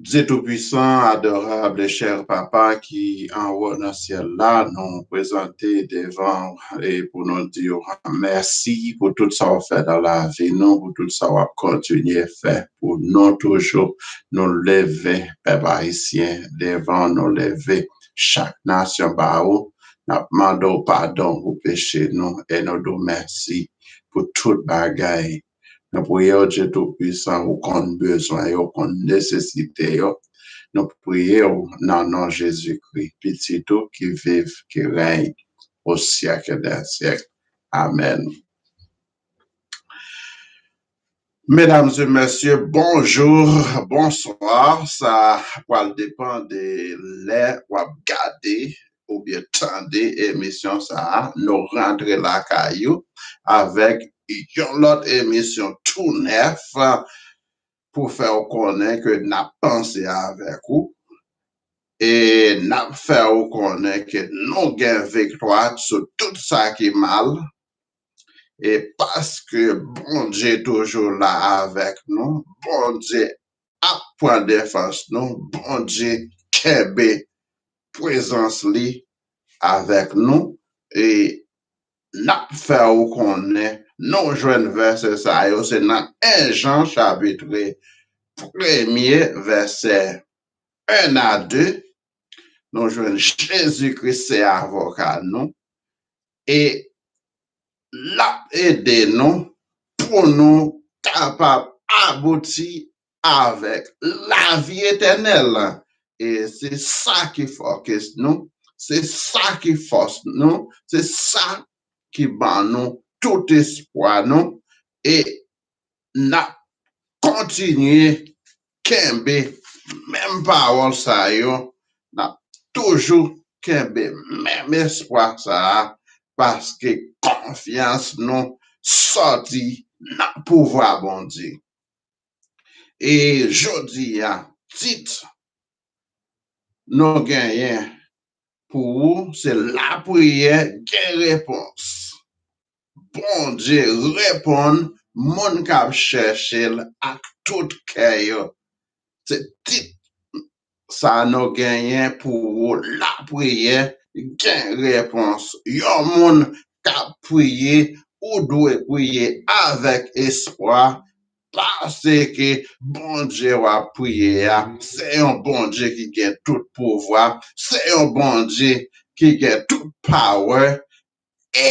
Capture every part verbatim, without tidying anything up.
Dye Toupisan, adorab e chè Papa ki anwo nan syèl la, nou prezante devan w e pou nou di w mèsi pou tout sa w fè nan lavi nou, pou tout sa w ap kontinye fè pou nou toujou. Nou leve pèp ayisyen devan w, nou leve chak nasyon ba ou. N ap mande w padon pou peche nou e nou di w mèsi pou tout bagay. Nou priye w, Dye Toupisan, ou konn bezwen yo, ou konn nesesite yo. Nou priye w nan non Jezikri, Pitit ou ki viv, ki rèy o syèk dè syèk. Amèn. Medam e mesye, bonjou, bonswa. Sa pral depann de lè w ap gade oubyen tande emisyon sa a. Nou rantre lakay ou avèk yon lòt emisyon tou nèf pou fè w konnen ke n ap panse avèk ou e n ap fè w konnen ke nou gen viktwa sou tout sa ki mal. E paske Bondye toujou la avèk nou, Bondye ap pran defans nou, Bondye kenbe prezans li avèk nou, e n ap fè w konnen, nou jwenn vèsè sa yo, se nan en Jan chapit premye, vèsè en a de, nou jwenn Jezikri se avoka nou, e l ap ede nou pou nou kapab abouti avèk lavi etènèl. E se sa ki fòkis nou, se sa ki fòs nou, se sa ki ban nou tout espwa nou, e n ap kontinye kenbe menm pawòl sa yo, n ap toujou kenbe menm espwa sa a, paske konfyans nou sòti nan pouvwa Bondye. E jodi a, tit nou genyen pou ou se Lapriyè gen repons. Bondye reponn moun k ap chèche l ak tout kè yo. Se tit sa nou genyen pou ou, Lapriyè gen repons. Yon moun k ap priye, ou dwe priye avèk espwa, paske Bondye w ap priye a, se yon Bondye ki gen tout pouvwa, se yon Bondye ki gen tout power, e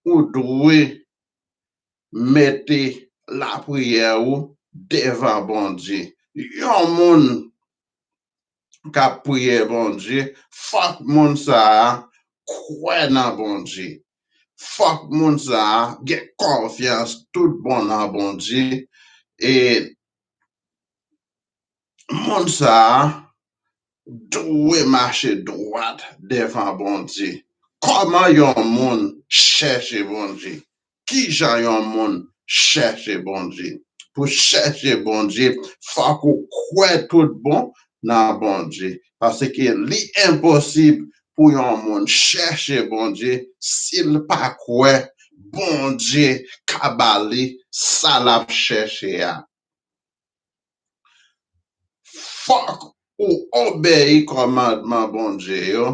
ou dwe mete lapriyè ou devan Bondye. Yon moun k ap priye Bondye, fòk moun sa a kwè nan Bondye. Fòk moun sa a gen konfyans tout bon nan Bondye. E moun sa a dwe mache dwat devan Bondye. Kòman yon moun chèche Bondye? Kijan yon moun chèche Bondye? Pou chèche Bondye, fòk ou kwè tout bon nan Bondye. Paske li enposib pou yon moun chèche Bondye si l pa kwè Bondye ka ba li sa l ap chèche a. Fòk ou obeyi kòmandman Bondye yo.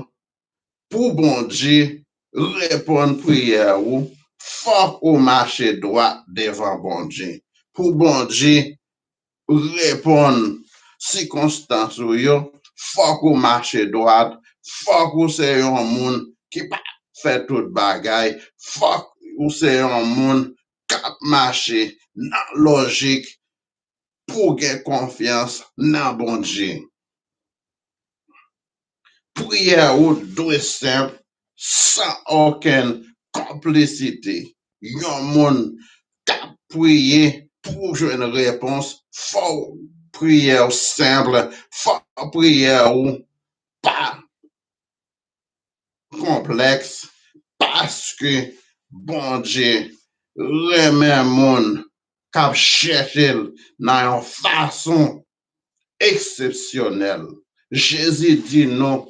Pou Bondye reponn priyè ou, fòk ou mache dwat devan Bondye. Pou Bondye reponn sikonstans ou yo, fòk ou mache dwat, fòk ou se yon moun ki pa fè tout bagay, fòk ou se yon moun k ap mache nan lojik pou w gen konfyans nan Bondye. Priyè ou dwe senp, san okenn konplisite. Yon moun k ap priye pou w jwenn repons, fò w priyè w senp, fò priyè ou pa konplèks, paske Bondye renmen moun k ap chèche l nan yon fason eksepsyonèl. Jezi di nou,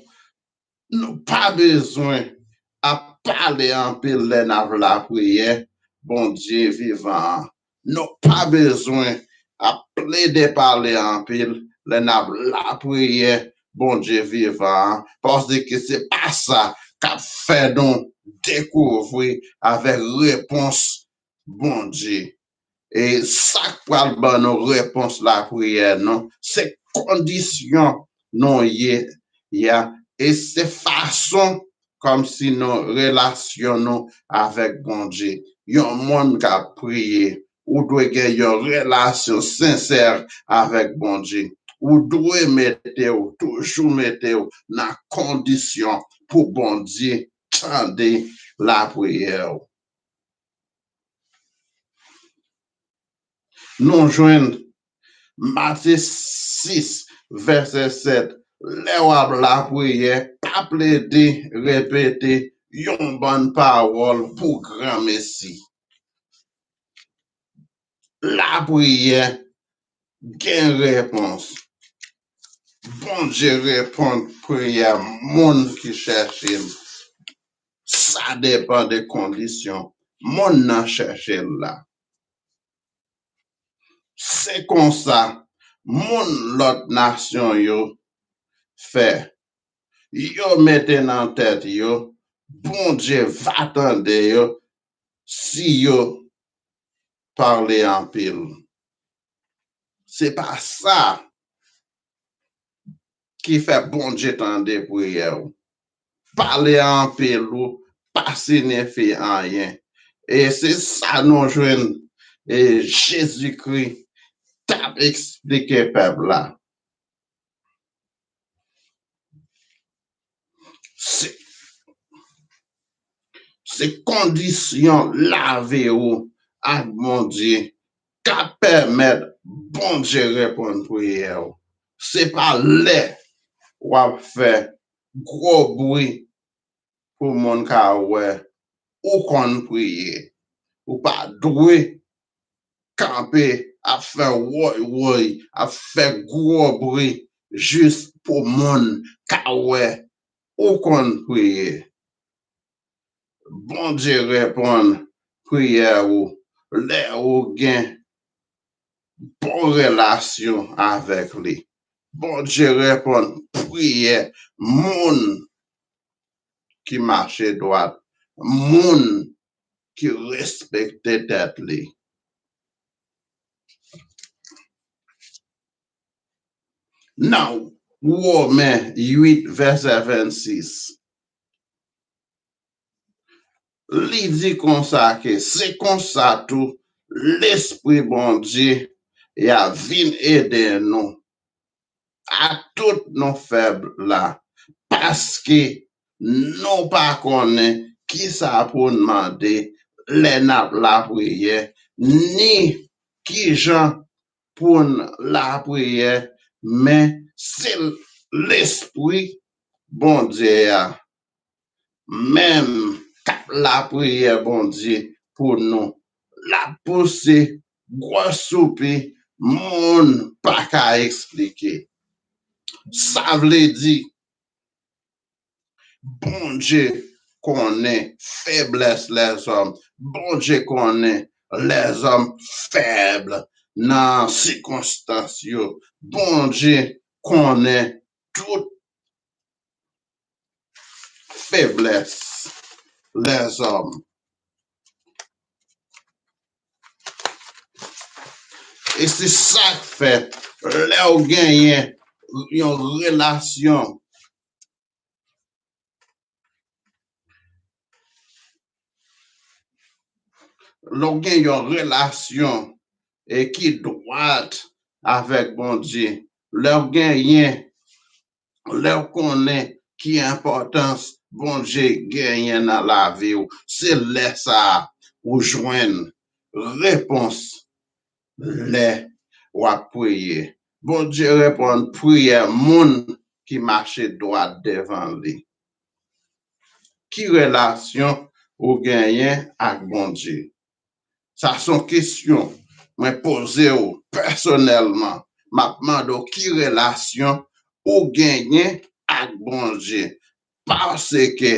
nou pa bezwen ap pale anpil lè n ap lapriyè Bondye vivan an. Nou pa bezwen ap plede pale anpil lè n ap lapriyè Bondye vivan an, paske se pa sa k ap fè nou dekouvri avèk repons Bondye. E sa k pral ban nou repons lapriyè nou, se kondisyon nou ye a, e se fason kòmsi nou relasyon nou avèk Bondye. Yon moun k ap priye, ou dwe gen yon relasyon sensè avèk Bondye. Ou dwe mete w, toujou mete w nan kondisyon pou Bondye tande lapriyè w. Nou jwenn Matye sis, vèsè sèt, lè w ap lapriyè, pa plede repete yon bann pawòl pou granmesi. Lapriyè gen repons. Bondye reponn priyè moun ki chèche l. Sa depann de kondisyon moun nan chèche l la. Se konsa moun lòt nasyon yo fè. Yo mete nan tèt yo, Bondye va tande yo si yo pale anpil. Se pa sa ki fè Bondye tande priyè w. Pale anpil ou pa siyifi anyen. E se sa nou jwenn e Jezikri t ap eksplike pèp la. Se, se kondisyon lavi ou ak Bondye k ap pèmèt Bondye reponn priyè w. Se pa lè w ap fè gwo bri pou moun ka wè ou konn priye. Ou pa dwe kanpe ap fè woy woy, ap fè gwo bri jis pou moun ka wè ou konn priye. Bondye reponn priyè ou lè ou gen bon relasyon avèk li. Bondye reponn priyè moun ki mache dwat, moun ki respekte tèt li. Nan Women uit, vèsè vennsis, li di konsa ke se konsa tou Lespri Bondye a vin ede nou ak tout nou fèb la, paske nou pa konnen kisa pou n mande lè n ap lapriyè, ni kijan pou n lapriyè, men se Lespri Bondye a menm k ap lapriyè Bondye pou nou, l ap pouse gwo soupi moun pa ka eksplike. Sa vle di, Bondye konnen feblès lèzòm. Bondye konnen lèzòm fèb nan sikonstans yo. Bondye konnen tout feblès lèzòm. E se sa k fè, lè w genyen yon relasyon, lè w gen yon relasyon e ki dwat avèk Bondye, lè w genyen lè w konnen ki enpòtans Bondye genyen nan lavi w, se lè sa a ou jwenn repons lè w ap priye. Bondye reponn priyè moun ki mache dwat devan li. Ki relasyon ou genyen ak Bondye? Sa se yon kesyon mwen poze w pèsonèlman. M ap mande w ki relasyon ou genyen ak Bondye. Paske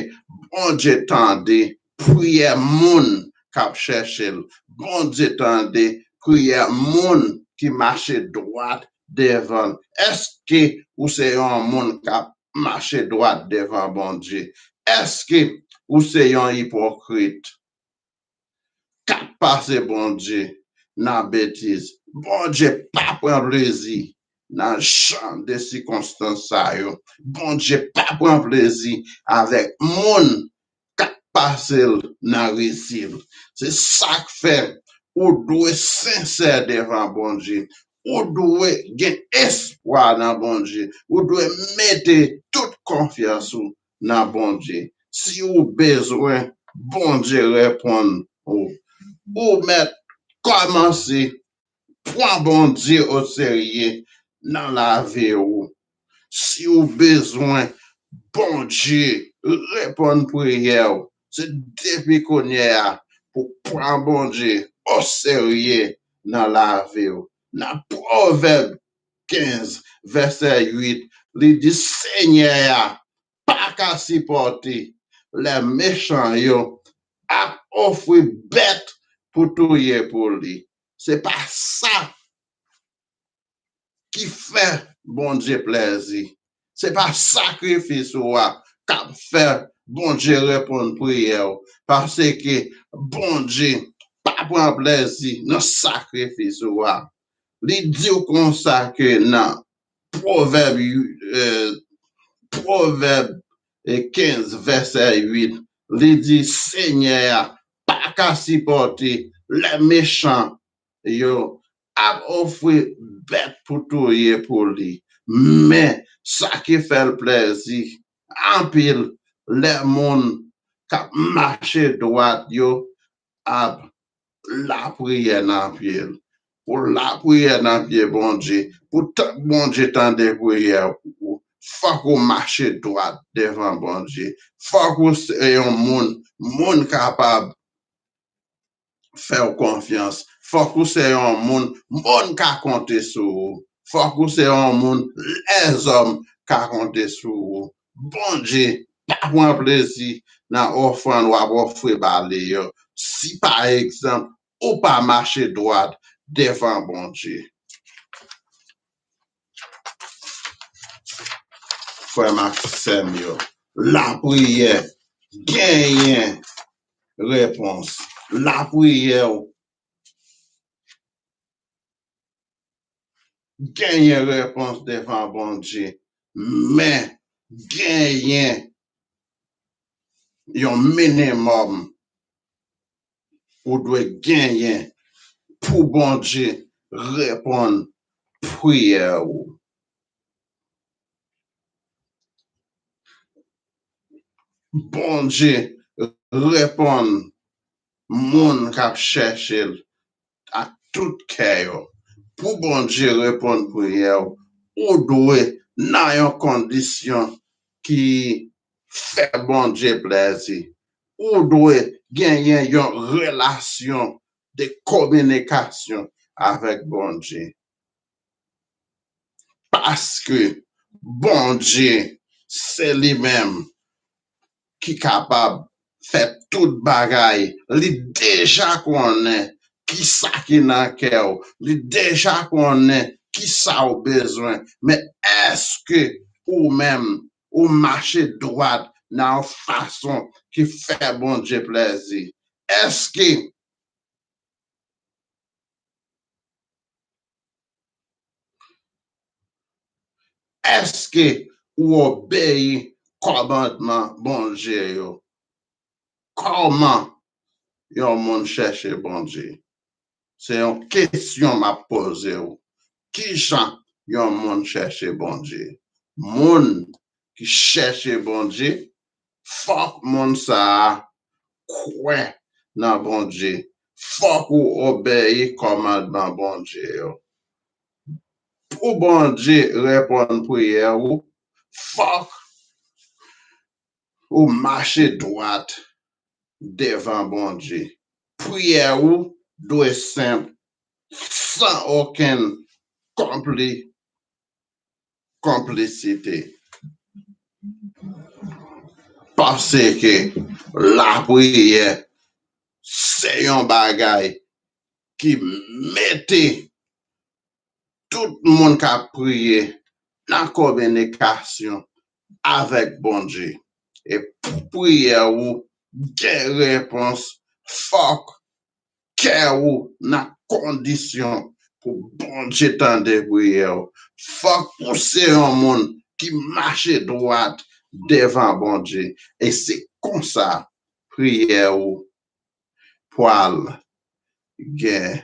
Bondye tande priyè moun k ap chèche l. Bondye tande priyè moun ki mache dwat devan l? Èske ou se yon moun k ap mache dwat devan Bondye? Èske ou se yon ipokrit k ap pase Bondye nan betiz? Bondye pa pran plezi nan jan de sikonstans sa yo. Bondye pa pran plezi avèk moun k ap pase l nan risi l. Se sa k fè ou dwe sensè devan Bondye. Ou dwe gen espwa nan Bondye. Ou dwe mete tout konfyans ou nan Bondye. Si ou bezwen Bondye reponn ou, ou mèt kòmanse pran Bondye oserye nan lavi w. Si ou bezwen Bondye reponn priyè w, se depi kounye a pou pran Bondye oserye nan lavi w. Nan Pwovèb kenz, vèsè uit, li di, Senyè a pa ka sipòte lè mechan yo ap ofri bèt pou touye pou li. Se pa sa ki fè Bondye plezi. Se pa sakrifis ou a k ap fè Bondye reponn priyè w, paske Bondye pa pran plezi nan sakrifis ou a. Li di w konsa ke nan Pwovèb, eh, Pwovèb, eh, kenz, vèsè uit, li di, Senyè a pa ka sipòte lè mechan yo ap ofri bèt pou touye pou li. Men, sa ki fè l plezi anpil, lè moun k ap mache dwat yo ap lapriyè nan pye l. Pou lapriyè nan pye Bondye, pou tan-, Bondye tande priyè ou, fòk ou mache dwat devan Bondye. Fòk ou se yon moun, moun kapab fè w konfyans. Fòk ou se yon moun, moun ka konte sou ou. Fòk ou se yon moun, lèzòm ka konte sou ou. Bondye pa pran plezi nan ofrann w ap ofri ba li yo. Si, pa egzanp, ou pa mache dwat devan Bondye. Frè m ak sè m yo, lapriyè genyen repons. Lapriyè w genyen repons devan Bondye, men genyen yon minimòm ou dwe genyen pou Bondye reponn priyè ou. Bondye reponn moun k ap chèche l ak tout kè yo. Pou Bondye reponn priyè w, ou dwe nan yon kondisyon ki fè Bondye plezi. Ou dwe genyen yon relasyon de kominikasyon avèk Bondye. Paske Bondye, se li menm ki kapab fè tout bagay. Li deja konnen kisa ki nan kè w. Li deja konnen kisa w bezwen. Men èske ou menm, ou mache dwat nan yon fason ki fè Bondye plezi? Èske Èske ou obeyi kòmandman Bondye yo? Kòman yon moun chèche Bondye? Se yon kesyon m ap poze w. Kijan yon moun chèche Bondye? Moun ki chèche Bondye, fòk moun sa a kwè nan Bondye. Fòk ou obeyi kòmandman Bondye yo. Pou Bondye reponn priyè ou, fòk ou mache dwat devan Bondye. Priyè ou dwe senp, san okenn konpli konplisite. Paske lapriyè se yon bagay ki mete tout moun k ap priye nan kominikasyon avèk Bondye. E pou priyè ou gen repons, fòk kè ou nan kondisyon pou Bondye tande priyè ou. Fòk ou se yon moun ki mache dwat devan Bondye. E se konsa priyè ou pral gen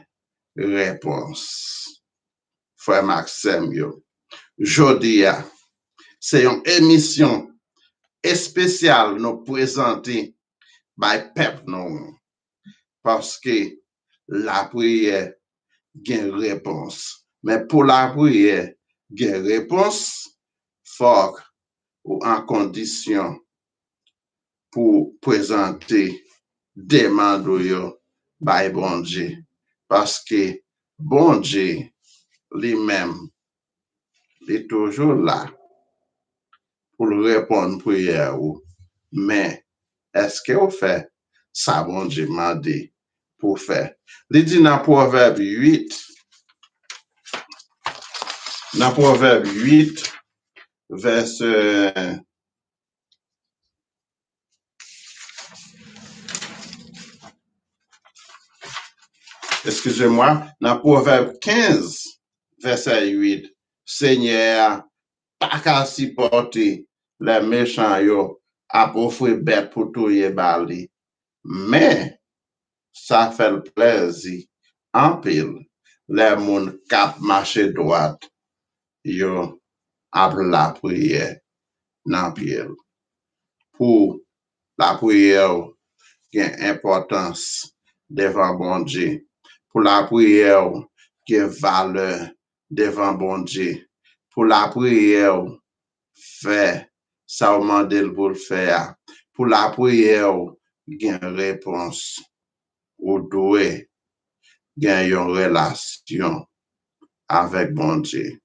repons. Frè m ak sè m yo, jodi a, se yon emisyon espesyal nou prezante bay pèp nou an. Paske lapriyè gen repons. Men pou lapriyè gen repons, fòk ou an kondisyon pou prezante demann ou yo bay Bondye. Paske Bondye li menm, li toujou la pou l reponn priyè ou. Men, èske w fè sa Bondye mande pou w fè? Li di nan Pwovèb uit, nan Pwovèb uit, vèsè, eskize mwa, nan Pwovèb kenz, vèsè uit, Senyè a pa ka sipòte lè mechan yo ap ofri bèt pou touye ba li. Men, sa fè l plèzi anpil lè moun k ap mache dwat yo ap lapriyè nan pye l. Pou lapriyè w gen enpòtans devan Bondye, pou lapriyè w gen valè devan Bondye, pou lapriyè w fè sa w mande l pou l fè a, pou lapriyè w gen repons, ou dwe gen yon relasyon avèk Bondye.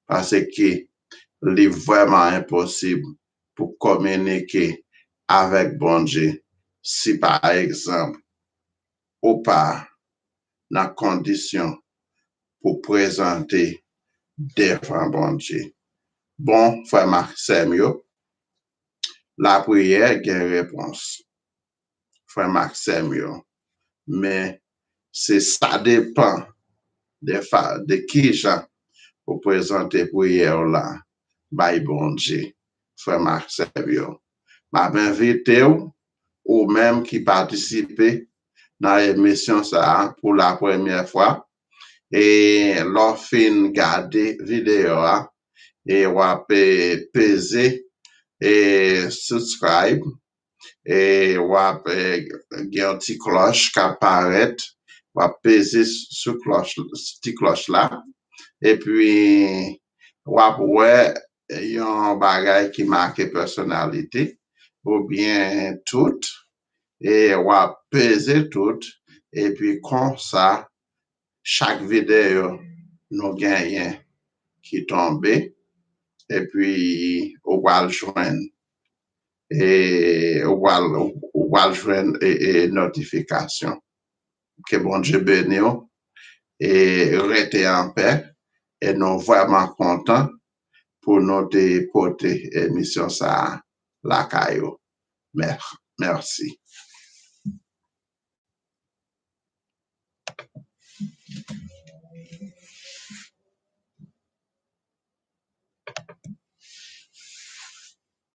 Paske li vrèman enposib pou kominike avèk Bondye si, pa egzanp, ou pa nan kondisyon pou prezante devan Bondye. Bon, frè m ak sè m yo, lapriyè gen repons, frè m ak sè m yo. Men, se sa depann de fa, de kijan ou prezante priyè w la bay Bondye, frè m ak sè m yo. M ap envite w, ou menm ki patisipe nan emisyon sa a pou la premyè fwa, e lè w fin gade videyo a, e w ap, e, peze, e, subscribe, e w ap, e, gen yon ti klòch k ap parèt, w ap peze sou klòch, ti klòch la, epi w ap wè yon bagay ki make pèsonalite, oubyen tout, e w ap peze tout, epi konsa, chak videyo nou genyen ki tonbe, epi ou pral jwenn, e ou pral, ou pral jwenn, e, e, notifikasyon. Ke Bondye beni w, e rete anpè, e nou vrèman kontan pou nou te pote emisyon sa a lakay ou. Mè-, mèsi.